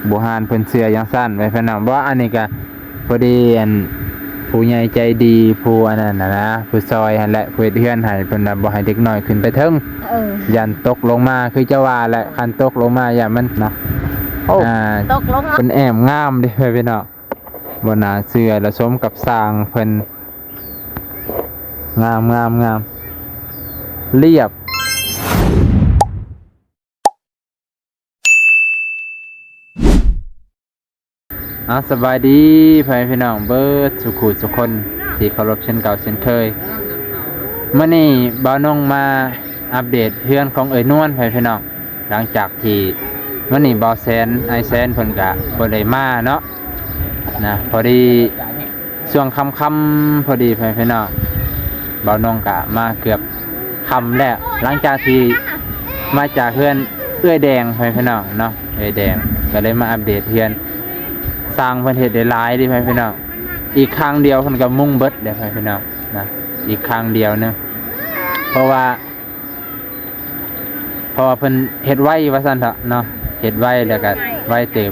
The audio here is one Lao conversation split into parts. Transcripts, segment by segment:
ບູຮານເພິ່ນເຊື່ອຈັ່ງຊັ້ນ ໄປເພິ່ນນຳ. ບໍ່ ອັນນີ້ກະພໍດີ ອັນ ຜູ້ໃຫຍ່ໃຈດີ ຜູ້ອັນນັ້ນນະ ຜູ້ຊ່ອຍຫັ້ນແຫຼະ ຜູ້ເຮັດເຮືອນໃຫ້ ເພິ່ນວ່າບໍ່ໃຫ້ເດັກນ້ອຍຂຶ້ນໄປເທິງ ເອີ ຢ້ານຕົກລົງມາ ຄືເຈົ້າວ່າແຫຼະ ຄັນຕົກລົງມາຢ້ານມັນນະ ໂອ້ ອ່າ ຕົກລົງມາ ເພິ່ນແອ້ມງາມເດ້ ພີ່ນ້ອງ. ບໍ່ໜ້າເຊື່ອ ລະສົມກັບສ້າງເພິ່ນ ງາມ ງາມ ງາມ ລຽບ. ເອົາ ສະບາຍດີພໍ່ແມ່ພີ່ນ້ອງເບິດສູ່ຄູ່ສູ່ຄົນທີ່ເຄົາລົບເຊັ່ນເກົ່າເຊັ່ນເຄີຍ. ມື້ນີ້ບ່າວນົງມາອັບເດດເຮືອນຂອງເອື້ອຍນວນ ພໍ່ແມ່ພີ່ນ້ອງ. ຫຼັງຈາກທີ່ມື້ນີ້ບ່າວແສນ ອ້າຍແສນເພິ່ນກະບໍ່ໄດ້ມາເນາະ ນະ ພໍດີຊ່ວງຄ່ຳໆ ພໍດີ ພໍ່ແມ່ພີ່ນ້ອງ ບ່າວນົງກະມາເກືອບຄ່ຳແລ້ວ ຫຼັງຈາກທີ່ມາຈາກເຮືອນເອື້ອຍແດງ ພໍ່ແມ່ພີ່ນ້ອງເນາະ ເອື້ອຍແດງ ກໍເລີຍມາອັບເດດເຮືອນ. ຊ່າງເພິ່ນເຮັດໄດ້ຫຼາຍເດ້ ພໍ່ແມ່ພີ່ນ້ອງ ອີກຄັ້ງດຽວເພິ່ນກໍມຸງເບິດເດ້ ພໍ່ແມ່ພີ່ນ້ອງນະ ອີກຄັ້ງດຽວໜຶ່ງ ເພາະວ່າ ເພາະວ່າເພິ່ນເຮັດໄວວ່າຊັ້ນເຖາະເນາະ ເຮັດໄວແລ້ວກໍໄວເຕີບ.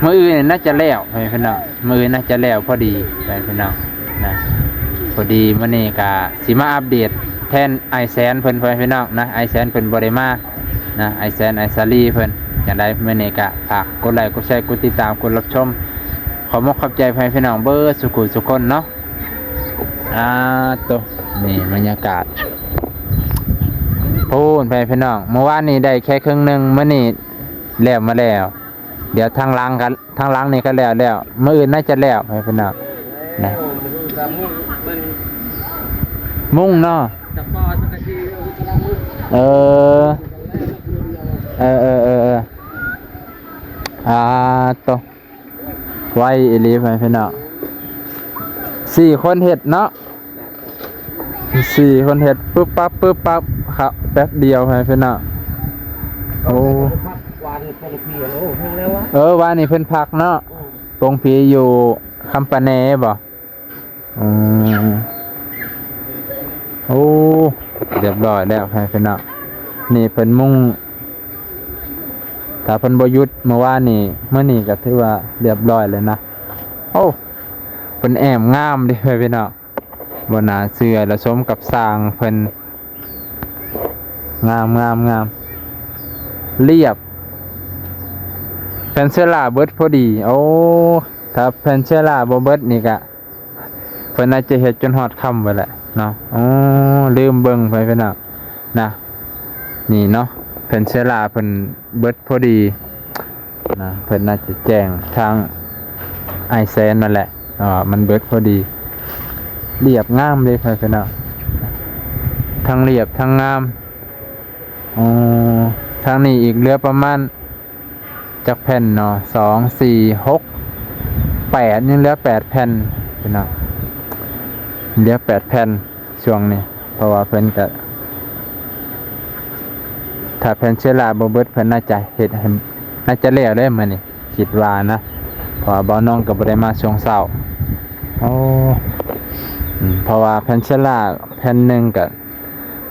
ມື້ອື່ນໜ້າຈະແລ້ວ ພໍ່ແມ່ພີ່ນ້ອງ ມື້ອື່ນໜ້າຈະແລ້ວພໍດີ ພໍ່ແມ່ພີ່ນ້ອງນະ. ພໍດີມື້ນີ້ກໍຊິມາອັບເດດແທນອ້າຍແສນເພິ່ນ ພໍ່ແມ່ພີ່ນ້ອງນະ ອ້າຍແສນເພິ່ນບໍ່ໄດ້ມານະ ອ້າຍແສນ ອ້າຍສາລີເພິ່ນ. ຈັ່ງໃດມື້ນີ້ກໍຝາກກົດໄລ ກົດແຊ ກົດຕິດຕາມ ກົດຮັບຊົມ. ຂອບມຸກຂອບໃຈພໍ່ແມ່ພີ່ນ້ອງເບິດສູ່ຄູ່ສູ່ຄົນເນາະ. ອ່າ ໂຕ ນີ້ບັນຍາກາດພຸ້ນ ພໍ່ແມ່ພີ່ນ້ອງ ມື້ວານນີ້ໄດ້ແຄ່ເຄິ່ງໜຶ່ງ ມື້ນີ້ແລ້ວມາແລ້ວ. ດຽວທາງຫຼັງກໍ ທາງຫຼັງນີ້ກໍແລ້ວແລ້ວ ມື້ອື່ນໜ້າຈະແລ້ວ ພໍ່ແມ່ພີ່ນ້ອງນະ. ມຸງເນາະ ເອີ ເອີ ເອີ ເອີ ເອີ ອ່າ ໂຕ ໄວອີ່ຫຼີ ພໍ່ແມ່ພີ່ນ້ອງ ສີ່ຄົນເຮັດເນາະ ສີ່ຄົນເຮັດ ປຶບປັບ ປຶບປັບ ເຂົ້າແປັບດຽວ ພໍ່ແມ່ພີ່ນ້ອງ. ໂອ້ ເອີ ວານນີ້ເພິ່ນພັກເນາະ ປົງຜີຢູ່ຄຳປະແນບໍ? ອືມ ໂອ້ ຮຽບຮ້ອຍແລ້ວ ພໍ່ແມ່ພີ່ນ້ອງ. ນີ້ເພິ່ນມຸງ ຖ້າເພິ່ນບໍ່ຢຸດມື້ວານນີ້ ມື້ນີ້ກໍຖືວ່າຮຽບຮ້ອຍແລ້ວນະ. ໂອ້ ເພິ່ນແອ້ມງາມເດ້ ພໍ່ແມ່ພີ່ນ້ອງ ບໍ່ໜ້າເຊື່ອ ລະສົມກັບສ້າງເພິ່ນ ງາມ ງາມ ງາມ ລຽບ. ແຜ່ນເຊື້ອລາເບິດພໍດີ. ໂອ້ ຖ້າແຜ່ນເຊື້ອລາບໍ່ເບິດນີ້ກະ ເພິ່ນອາດຈະເຮັດຈົນຮອດຄ່ຳພຸ້ນແຫຼະເນາະ. ໂອ້ ລືມເບິ່ງ ພໍ່ແມ່ພີ່ນ້ອງນະ ນີ້ເນາະ ແຜ່ນເຊື້ອລາເພິ່ນເບິດພໍດີນະ. ເພິ່ນອາດຈະແຈ້ງທາງອ້າຍແສນນັ້ນແຫຼະ ເພາະວ່າມັນເບິດພໍດີ. ລຽບງາມເດ້ ພໍ່ແມ່ພີ່ນ້ອງ ທັງລຽບທັງງາມ. ໂອ້ ທາງນີ້ອີກເຫຼືອປະມານ ຈັກແຜ່ນເນາະ ສອງ ສີ່ ຫົກ ແປດ ຍັງເຫຼືອແປດແຜ່ນພີ່ນ້ອງ ເຫຼືອແປດແຜ່ນຊ່ວງນີ້. ເພາະວ່າເພິ່ນກະ ຖ້າແຜ່ນເຊື້ອລາບໍ່ເບິດ ເພິ່ນໜ້າຈະເຮັດໃຫ້ ໜ້າຈະແລ້ວເດ້ມື້ນີ້ ຄິດວ່ານະ ເພາະວ່າບ່າວນ້ອງກໍບໍ່ໄດ້ມາຊ່ວງເຊົ້າ. ໂອ້ ອືມ ເພາະວ່າແຜ່ນເຊື້ອລາແຜ່ນໜຶ່ງກະ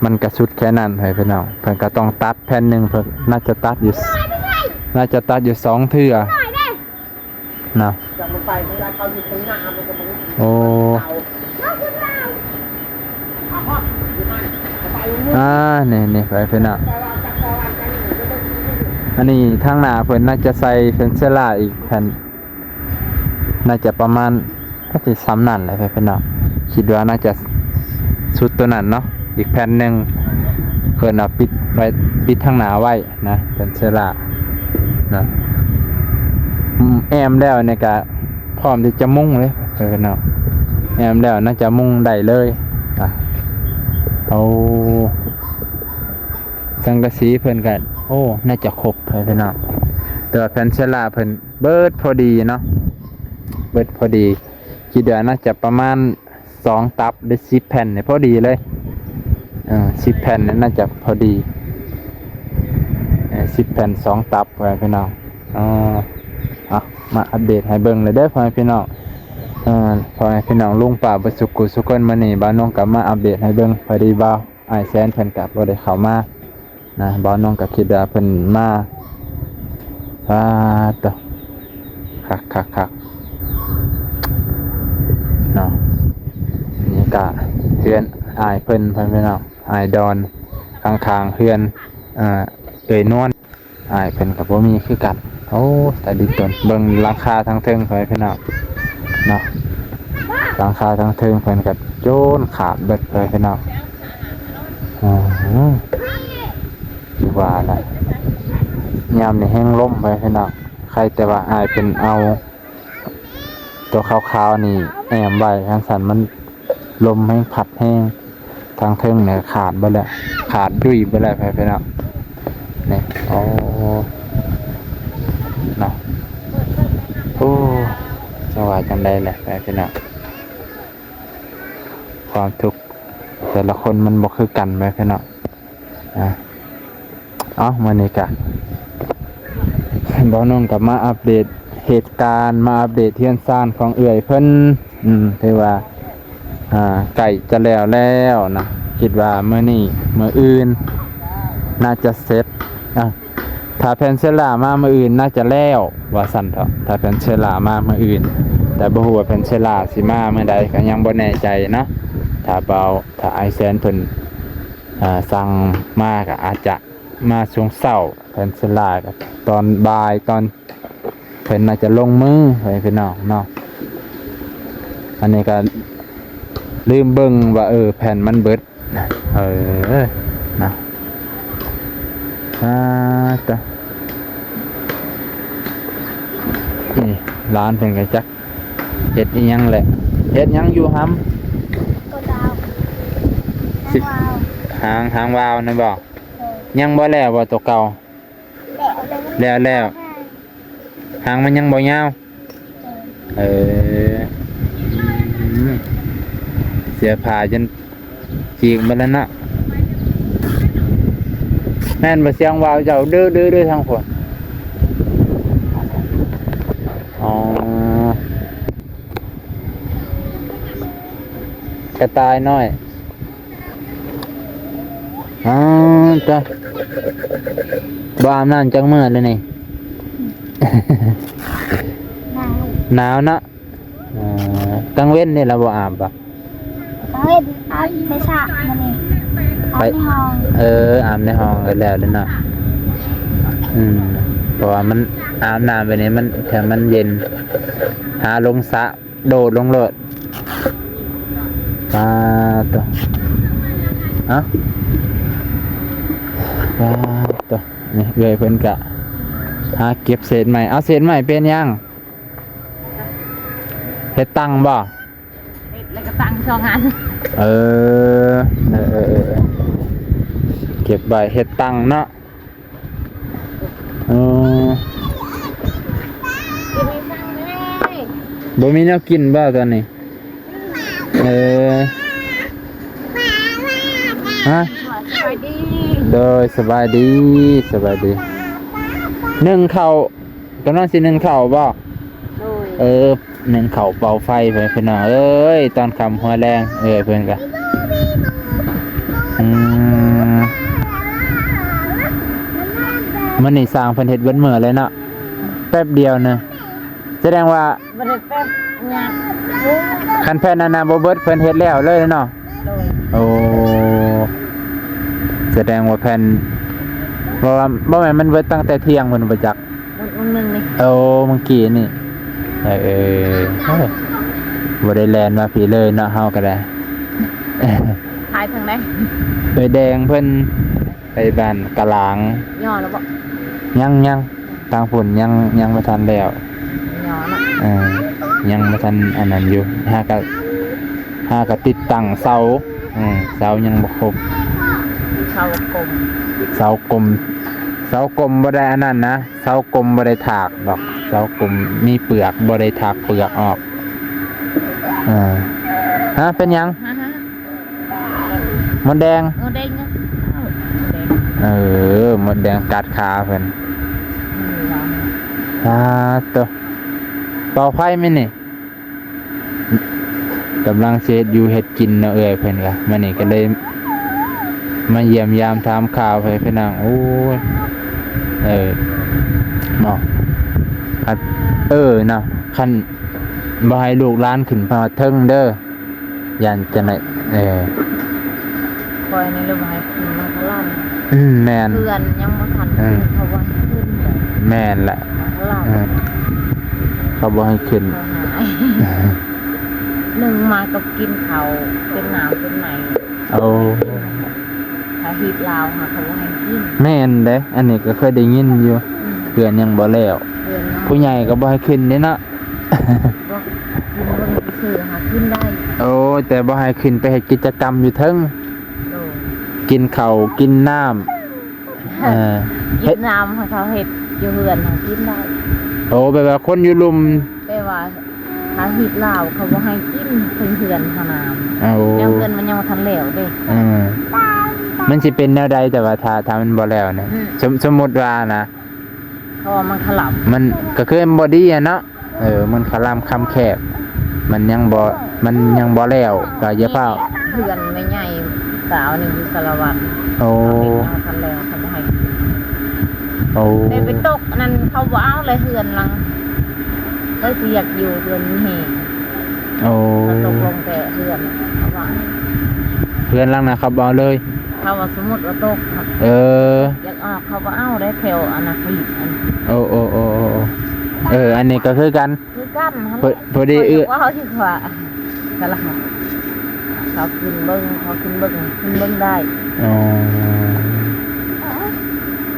ມັນກະສຸດແຄ່ນັ້ນ ພໍ່ແມ່ພີ່ນ້ອງ ເພິ່ນກໍຕ້ອງຕັດແຜ່ນໜຶ່ງ ເພິ່ນໜ້າຈະຕັດຢູ່ ໜ້າຈະຕັດຢູ່ສອງເທື່ອນະ. ໂອ້ ອ່າ ນີ້ໆ ພໍ່ແມ່ພີ່ນ້ອງ ອັນນີ້ທາງໜ້າເພິ່ນໜ້າຈະໃສ່ເປັນເຊື້ອລາອີກແຜ່ນ ໜ້າຈະປະມານ ໜ້າຈະສ່ຳນັ້ນແຫຼະ ພີ່ນ້ອງ ຄິດວ່າໜ້າຈະສຸດໂຕນັ້ນເນາະ. ອີກແຜ່ນໜຶ່ງເພິ່ນເອົາປິດໄວ້ ປິດທາງໜ້າໄວ້ນະ ເປັນເຊື້ອລາເນາະ. ອືມ ແອ້ມແລ້ວນີ້ກະພ້ອມທີ່ຈະມຸງເລີຍ ພີ່ນ້ອງ ແອ້ມແລ້ວໜ້າຈະມຸງໄດ້ເລີຍ. ອ່ະ ໂອ້ ສັງກະສີເພິ່ນກະ ໂອ້ ໜ້າຈະຄົບ ພີ່ນ້ອງ ແຕ່ວ່າແຜ່ນເຊື້ອລາເພິ່ນ ເບິດພໍດີເນາະ ເບິດພໍດີ ຄິດວ່າໜ້າຈະປະມານສອງຕັບ ຫຼື ສິບແຜ່ນນີ້ພໍດີເລີຍ. ເອີ ສິບແຜ່ນນີ້ໜ້າຈະພໍດີ ເອີ ສິບແຜ່ນສອງຕັບ ພໍ່ແມ່ພີ່ນ້ອງ. ເອົາ ມາອັບເດດໃຫ້ເບິ່ງເລີຍເດີ ພໍ່ແມ່ພີ່ນ້ອງ ເອີ ພໍ່ແມ່ພີ່ນ້ອງລຸງປ້າເບິດສູ່ຜູ້ສູ່ຄົນ. ມື້ນີ້ບ່າວນົງກໍມາອັບເດດໃຫ້ເບິ່ງ ພໍດີບ່າວ ອ້າຍແສນເພິ່ນກໍບໍ່ໄດ້ເຂົ້າມານະ ບ່າວນົງກໍຄິດວ່າເພິ່ນມາ. ປາດໂຕ ອ້າຍເພິ່ນ ພໍ່ແມ່ພີ່ນ້ອງ ອ້າຍດອນ ຂ້າງໆເຮືອນ ເອີ ເອື້ອຍນວນ ອ້າຍເພິ່ນກໍບໍ່ມີຄືກັນ. ໂອ້ ຕາດິນຕົນ ເບິ່ງຫຼັງຄາທາງເທິງ ພໍ່ແມ່ພີ່ນ້ອງເນາະ ຫຼັງຄາທາງເທິງເພິ່ນກໍໂຈນຂາດເບິດ ພໍ່ແມ່ພີ່ນ້ອງ. ອື ຄືວ່າລະ ຍາມນີ້ແຮງລົມ ພໍ່ແມ່ພີ່ນ້ອງ. ໃຄແຕ່ວ່າອ້າຍເພິ່ນເອົາ ຕົວຂາວໆນີ້ແອ້ມໄວ້ ຄັນຊັ້ນມັນລົມແຮງພັດແຮງ ທາງເທິງນີ້ຂາດເບິດແລ້ວ ຂາດຫຍຸ້ຍເບິດແລ້ວ ພີ່ນ້ອງ. ນີ້ ໂອ້ ເນາະ ໂອ້ ຈະວ່າຈັ່ງໃດແຫຼະ ພີ່ນ້ອງ. ຄວາມທຸກແຕ່ລະຄົນມັນບໍ່ຄືກັນ ແມ່ນບໍ່ ພີ່ນ້ອງ. ອາ ເອົາ ມື້ນີ້ກະ ບ່າວນົງກໍມາອັບເດດເຫດການ ມາອັບເດດເຮືອນຊານຂອງເອື້ອຍເພິ່ນ. ອືມ ຖືວ່າ ອ່າ ໃກ້ຈະແລ້ວແລ້ວນະ ຄິດວ່າມື້ນີ້ ມື້ອື່ນ ໜ້າຈະເສັດ. ອ່າ ຖ້າແຜ່ນເຊລາມາມື້ອື່ນໜ້າຈະແລ້ວ ວ່າຊັ້ນເຖາະ. ຖ້າແຜ່ນເຊລາມາມື້ອື່ນ ແຕ່ບໍ່ຮູ້ວ່າແຜ່ນເຊລາຊິມາມື້ໃດ ກໍຍັງບໍ່ແນ່ໃຈເນາະ. ຖ້າເບົາ ຖ້າອ້າຍແສນເພິ່ນ ອ່າ ສັ່ງມາ ກໍອາດຈະມາຊ່ວງເຊົ້າ ແຜ່ນເຊລາກໍຕອນບ່າຍ ຕອນເພິ່ນໜ້າຈະລົງມື ໃຫ້ພີ່ນ້ອງເນາະ. ອັນນີ້ກໍລືມເບິ່ງວ່າ ເອີ ແຜ່ນມັນເບິດ ເອີ ນະ ອາ ຕະ ນີ້ຫຼານເພິ່ນກໍຈັກເຮັດອີ່ຫຍັງແຫຼະ. ເຮັດຫຍັງຢູ່ຫຳ? ກະດາວ ຊິ ຫາງວາວ ຫາງ ຫາງວາວນັ້ນບໍ່? ເອີ ຍັງບໍ່ແລ້ວບໍ່ ໂຕເກົ່າ? ແລ້ວແລ້ວ ຫາງມັນຍັງບໍ່ຍາວ. ເອີ ອືມ ເສື້ອຜ້າຈົນຈີກໝົດແລ້ວເນາະ. ແມ່ນບໍ່ ສຽງວາວເຈົ້າ ດື້ໆໆ ທາງພຸ້ນ? ອໍ ກະຕ່າຍນ້ອຍ. ອາ ຕະ ບໍ່ອາບນ້ຳຈັກມື້ແລ້ວນີ້? ໜາວ ໜາວເນາະ. ເອີ ກາງເວັນນີ້ລະບໍ່ອາບບໍ່? ກາງເວັນອາບໃນສະ ມື້ນີ້ອາບໃນຫ້ອງ. ເອີ ອາບໃນຫ້ອງກໍແລ້ວເດ້ເນາະ. ອືມ ເພາະວ່າມັນອາບນ້ຳແບບນີ້ ມັນ ແຖມມັນເຢັນ ຫາລົງສະ ໂດດລົງໂລດ. ປາໂຕ ເອົ້າ ປາໂຕ ນີ້ເອື້ອຍເພິ່ນກະຫາເກັບເສດໄມ້. ເອົາ ເສດໄມ້ເປັນຫຍັງ? ເຮັດຕັ່ງບໍ່? ເຮັດແລ້ວກໍຕັ້ງສອງອັນ. ເອີ ເອີ ເອີ ເອີ ເກັບໄວ້ເຮັດຕັ່ງເນາະ. ເອີ ບໍ່ມີແນວກິນບໍ່ຕອນນີ້? ເອີ ຮະ? ສະບາຍດີ. ໂດຍ ສະບາຍດີ ສະບາຍດີ. ໜຶ້ງເຂົ້າ ກຳລັງຊິໜຶ້ງເຂົ້າບໍ່? ໂດຍ ເອີ ໜຶ້ງເຂົ້າເປົ່າໄຟ ພໍ່ແມ່ພີ່ນ້ອງເອີຍ. ຕອນຄ່ຳຫົວແລງ ເອີ ເພິ່ນກະ ອືມ ມື້ນີ້ຊ່າງເພິ່ນເຮັດເບິດມື້ເລີຍເນາະ ແປັບດຽວໜຶ່ງ. ສະແດງວ່າ ບໍ່ໄດ້ແປບຍາກ. ຄັນແຜ່ນອັນນັ້ນບໍ່ເບິດ ເພິ່ນເຮັດແລ້ວເລີຍເນາະ. ໂດຍ ໂອ້ ສະແດງວ່າແຜ່ນ ບໍ່ວ່າ ບໍ່ແມ່ນມັນເບິດຕັ້ງແຕ່ທ່ຽງພຸ້ນບໍ່ຈັກ? ມື້ໜຶ່ງນີ້. ໂອ້ ມື້ກີ້ນີ້. ເອີ ເອີ ບໍ່ໄດ້ແລ່ນມາພີ້ເລີຍເນາະ ເຮົາກໍໄດ້. ຂາຍທາງໃດ? ເອື້ອຍແດງເພິ່ນ ໄປບ້ານກະຫຼາງ. ຍໍແລ້ວບໍ່? ຍັງ ຍັງ ທາງພຸ້ນຍັງ ຍັງບໍ່ທັນແລ້ວ. ຍໍເນາະ. ເອີ ຍັງບໍ່ທັນອັນນັ້ນຢູ່ ຫາກະ ຫາກະຕິດຕັ້ງເສົາ. ເອີ ເສົາຍັງບໍ່ຄົບ. ເສົາກົມ ເສົາກົມ ເສົາກົມບໍ່ໄດ້ອັນນັ້ນນະ ເສົາກົມບໍ່ໄດ້ຖາກດອກ. ເສົາກົມມີເປືອກ ບໍ່ໄດ້ຖາກເປືອກອອກ. ເອີ ຮະ ເປັນຫຍັງ? ຮະ ຮະ ມົດແດງ ມົດແດງ. ເອີ ມົດແດງກັດຂາເພິ່ນ. ອືມ ປາໂຕ ເປົ່າໄຟແມ່ນນີ້ ກຳລັງຊິເຮັດຢູ່ເຮັດກິນເນາະ ເອື້ອຍເພິ່ນກະ. ມື້ນີ້ກໍເລີຍມາຢ້ຽມຢາມຖາມຂ່າວໃຫ້ພີ່ນ້ອງ. ໂອ້ຍ ເອີ ເນາະ ຄັນ ເອີ ເນາະ ຄັນ ບໍ່ໃຫ້ລູກຫຼານຂຶ້ນໄປຮອດເທິງເດີ ຢ້ານຈັ່ງໃດ. ເອີ ຂ້ອຍນີ້ລະບໍ່ໃຫ້ຂຶ້ນມາຄະລຳ. ອືມ ແມ່ນ ເພື່ອນຍັງບໍ່ທັນ ເອີ ຂຶ້ນ ເຂົາບໍ່ໃຫ້ຂຶ້ນເລີຍ. ແມ່ນແຫຼະ ມາຄະລຳ ເອີ ເຂົາບໍ່ໃຫ້ຂຶ້ນ. ເຂົາຫາຍ ໜຶ່ງມາກັບກິນເຂົ້າເປັນໜາວເປັນໃນ. ໂອ້ ຖ້າຮີດລາວຫາເຂົາບໍ່ໃຫ້ກິນ. ແມ່ນເດ້ ອັນນີ້ກໍເຄີຍໄດ້ຍິນຢູ່. ອືມ ເຮືອນຍັງບໍ່ແລ້ວ ເຮືອນຍັງ ຜູ້ໃຫຍ່ກໍບໍ່ໃຫ້ຂຶ້ນເດ້ເນາະ. ບໍ່ ຂຶ້ນເບິ່ງຊື່ໆຫາຂຶ້ນໄດ້. ໂອ້ ແຕ່ບໍ່ໃຫ້ຂຶ້ນໄປເຮັດກິດຈະກຳຢູ່ເທິງ. ໂດຍ ກິນເຂົ້າກິນນ້ຳ ເອີ ກິນນ້ຳໃຫ້ເຂົາເຮັດຢູ່ເຮືອນຫາກິນໄດ້. ໂອ້ ແບບວ່າຄົນຢູ່ລຸ່ມ ແປວ່າ ຖ້າຮີດລາວເຂົາບໍ່ໃຫ້ກິນເທິງເຮືອນຫັ້ນນາ. ໂອ້ ແນວເຮືອນມັນຍັງບໍ່ທັນແລ້ວເດ້. ເອີ ມັນຊິເປັນແນວໃດ ແຕ່ວ່າຖ້າ ຖ້າມັນບໍ່ແລ້ວນີ້? ອືມ ສົມ ສົມມຸດວ່ານະ ເພາະວ່າມັນຄະລຳ ມັນກໍຄືມັນບໍ່ດີຫັ້ນເນາະ. ເອີ ມັນຄະລຳຄຳແຄບ ມັນຍັງບໍ່ ມັນຍັງບໍ່ແລ້ວ ກໍຢ່າຟ້າວ. ເຮືອນແມ່ໃຫຍ່ສາວນີ້ຢູ່ສາລະວັນ. ໂອ້ ເຂົາເຮັດຍັງບໍ່ທັນແລ້ວ ເຂົາບໍ່ໃຫ້ຂຶ້ນ. ໂອ້ ແຕ່ໄປຕົກອັນນັ້ນ ເຂົາບໍ່ເອົາເລີຍເຮືອນຫຼັງ ເຂົາຊິຢາກຢູ່ເຮືອນມີແຮງ. ໂອ້ ເຂົາຕົກລົງແຕ່ເຮືອນ ເຂົາວ່າ ເຮືອນຫຼັງນັ້ນເຂົາບໍ່ເອົາເລີຍ. ເຂົາວ່າສົມມຸດວ່າຕົກ ເອີ ຢາກອອກ ເຂົາບໍ່ເອົາໄດ້ ແຖວອັນນັ້ນ ໂອ້ ໂອ້ ໂອ້ ໂອ້ ເອີ ອັນນີ້ກໍຄືກັນ ຄືກັນຫັ້ນແຫຼະ. ພໍ ພໍດີເອື້ອຍ ເຂົາຢາກເວົ້າຢູ່ວ່າ ກະລະ ເຂົາຂຶ້ນເບິ່ງ ເຂົາຂຶ້ນເບິ່ງ ຂຶ້ນເບິ່ງໄດ້. ອໍ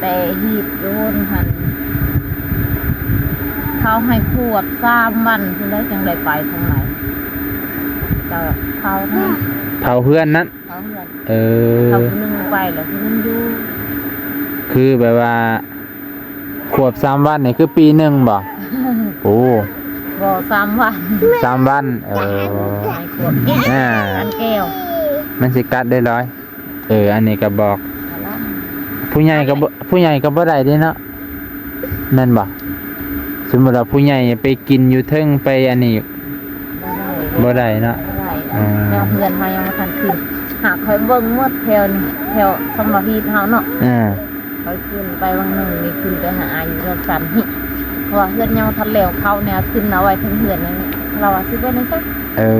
ແຕ່ຮີດຢູ່ຫັ້ນ ເຂົາໃຫ້ຂວບສາມວັນພຸ້ນໃດ ຈັ່ງໄດ້ໄປທາງໃນ ກໍເຜົານັ້ນ ເຜົາເຮືອນນັ້ນ. ເຜົາເຮືອນ. ເອີ ເຂົາຜູ້ໜຶ່ງໄປແລ້ວ ຜູ້ໜຶ່ງຢູ່. ຄືແບບວ່າ ຂວບສາມວັນນີ້ຄືປີໜຶ່ງບໍ່? ໂອ້ ບໍ່ ສາມວັນ ສາມວັນ. ເອີ ໃຫ້ຂວບ ອ່າ ອັນແກ້ວ ມັນຊິກັດໄດ້ຫຼາຍ. ເອີ ອັນນີ້ກໍບອກ ກະລະ ຜູ້ໃຫຍ່ກໍບໍ່ ຜູ້ໃຫຍ່ກໍບໍ່ໄດ້ເດ້ເນາະ. ແມ່ນບໍ່? ສົມມຸດວ່າຜູ້ໃຫຍ່ໄປກິນຢູ່ເທິງ ໄປອັນນີ້ ບໍ່ໄດ້ ບໍ່ໄດ້ເນາະ. ບໍ່ໄດ້. ອືມ ແນວເຮືອນເຮົາຍັງບໍ່ທັນຂຶ້ນ ຫາກຂ້ອຍເບິ່ງໝົດແຖວນີ້ ແຖວສຳມະພີດເຮົາເນາະ. ເອີ ຂ້ອຍຂຶ້ນໄປວັງໜຶ່ງນີ້ ຂຶ້ນໄປຫາອາຢູ່ເຮືອນສັນນີ້ ເພາະວ່າເຮືອນຍັງບໍ່ທັນແລ້ວ ເຂົາແນວຂຶ້ນເອົາໄວ້ເທິງເຮືອນນັ້ນ ລາວວ່າຊິເບິ່ງໃນຊັ້ນ. ເອີ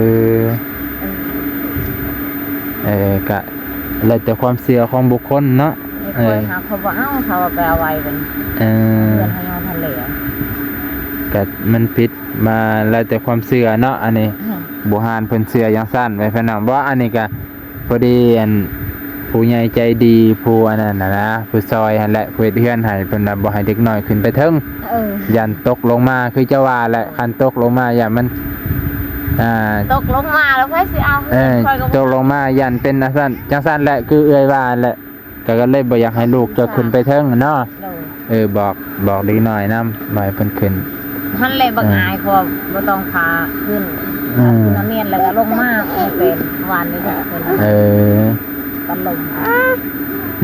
ເອີ ເອີ ກະ ແລ້ວແຕ່ຄວາມເຊື່ອຂອງບຸກຄົນເນາະ. ເອີ ຂ້ອຍຫາເຂົາບໍ່ເອົາ ເຂົາເອົາໄປເອົາໄວ້ເພິ່ນ. ເອີ ເຮືອນເຮົາຍັງບໍ່ທັນແລ້ວ ກະມັນຜິດມາແລ້ວແຕ່ຄວາມເຊື່ອເນາະ. ອັນນີ້ ອືມ ບູຮານເພິ່ນເຊື່ອຈັ່ງຊັ້ນໄວ້ເພິ່ນນຳ. ບໍ່ ອັນນີ້ກະພໍດີ ອັນ ຜູ້ໃຫຍ່ໃຈດີ ຜູ້ອັນນັ້ນນະ ຜູ້ຊ່ອຍຫັ້ນແຫຼະ ຜູ້ເຮັດເຮືອນໃຫ້ ເພິ່ນວ່າບໍ່ໃຫ້ເດັກນ້ອຍຂຶ້ນໄປເທິງ. ເອີ ຢ້ານຕົກລົງມາ ຄືເຈົ້າວ່າແຫຼະ ຄັນຕົກລົງມາຢ້ານມັນ ອ່າ ຕົກລົງມາແລ້ວໃຜຊິເອົາ? ເອີ ຕົກລົງມາຢ້ານເປັນອັນຊັ້ນ ຈັ່ງຊັ້ນແຫຼະ ຄືເອື້ອຍວ່າແຫຼະ ກໍ ກໍເລີຍບໍ່ຢາກໃຫ້ລູກເຈົ້າຂຶ້ນໄປເທິງເນາະ. ໂດຍ ເອີ ບອກ ບອກເດັກນ້ອຍນຳ ບໍ່ໃຫ້ເພິ່ນຂຶ້ນ. ຫັ້ນແຫຼະ ບັກອາຍ ເອີ ກໍບໍ່ຕ້ອງພາຂຶ້ນ. ອືມ ແມ່ນແລ້ວກໍລົງມາ ເປັນວານນີ້ເພິ່ນ. ເອີ ບັນລົມ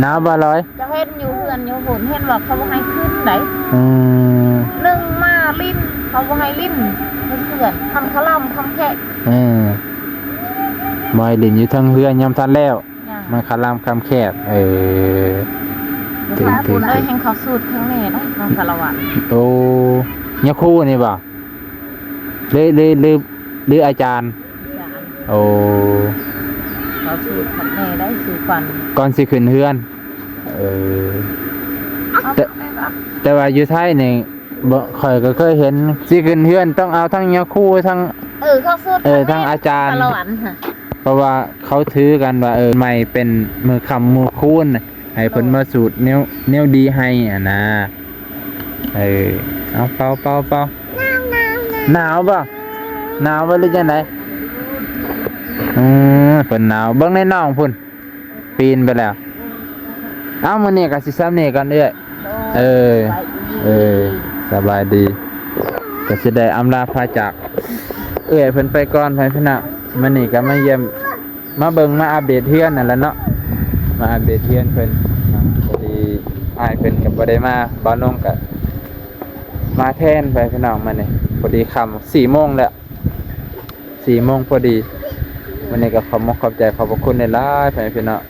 ໜາວບໍ່ລອຍ? ເຈົ້າເຫັນຢູ່ເຮືອນຢູ່ພຸ້ນ ເຫັນວ່າເຂົາບໍ່ໃຫ້ຂຶ້ນໃດ. ອືມ ໜຶ່ງມາຫຼິ້ນ ເຂົາບໍ່ໃຫ້ຫຼິ້ນເທິງເຮືອນ ຄັນຄະລຳຄຳແຄະ. ເອີ ບໍ່ໃຫ້ຫຼິ້ນຢູ່ເທິງເຮືອນ ຍັງບໍ່ທັນແລ້ວ ຍັງ ມັນຄະລຳຄຳແຄບ. ເອີ ເຖິງ ເຖິງ ເຖິງ ແຮ່ງເຂົາສູດຂ້າງແນ່ໄດ໋ ທາງສາລະວັນ. ໂອ້ ຍາຄູນີ້ບໍ່? ຫຼື ຫຼື ຫຼື ຫຼືອາຈານ? ອາຈານ. ໂອ້ ເຂົາສູດຄັກແນ່ໄດ໋ ສູດຄວັນ ກ່ອນຊິຂຶ້ນເຮືອນ. ເອີ ເອົາ ແຕ່ ແຕ່ ແຕ່ວ່າຢູ່ໄທນີ້ ບໍ່ ຂ້ອຍກໍເຄີຍເຫັນ ຊິຂຶ້ນເຮືອນຕ້ອງເອົາທັງຍາຄູ ທັງ ເອີ ເຂົາສູດ ເອີ ທັງອາຈານ ສາລະວັນ ເພາະວ່າເຂົາຖືກັນວ່າ ເອີ ໃໝ່ເປັນມື້ຄ່ຳມື້ຄູນ ໃຫ້ເພິ່ນມາສູດແນວ ແນວດີໃຫ້ຫັ້ນນະ. ເອີ ເອົາ ເປົ່າ ເປົ່າ ເປົ່າ. ໜາວບໍ່? ໜາວບໍ່ ຫຼືຈັ່ງໃດ? ອືມ ເພິ່ນໜາວ. ເບິ່ງໃນໜອງພຸ້ນ ປີນໄປແລ້ວ. ເອົ້າ ມື້ນີ້ກໍຊິສ່ຳນີ້ກ່ອນເອື້ອຍ. ເອີ ເອີ ສະບາຍດີ. ກໍຊິໄດ້ອຳລາພາຈາກເອື້ອຍເພິ່ນໄປກ່ອນ ພໍ່ແມ່ພີ່ນ້ອງ. ມື້ນີ້ກໍມາຢ້ຽມ ມາເບິ່ງ ມາອັບເດດເຮືອນນັ້ນແຫຼະເນາະ ມາອັບເດດເຮືອນເພິ່ນ. ພໍດີອ້າຍເພິ່ນກໍບໍ່ໄດ້ມາ ບ່າວນົງກໍມາແທນ ພໍ່ແມ່ພີ່ນ້ອງ. ມື້ນີ້ພໍດີຄ່ຳ ສີ່ໂມງແລ້ວ ສີ່ໂມງພໍດີ. ມື້ນີ້ກໍຂອບມຸກຂອບໃຈ ຂອບພະຄຸນຫຼາຍໆ ພໍ່ແມ່ພີ່ນ້ອງ.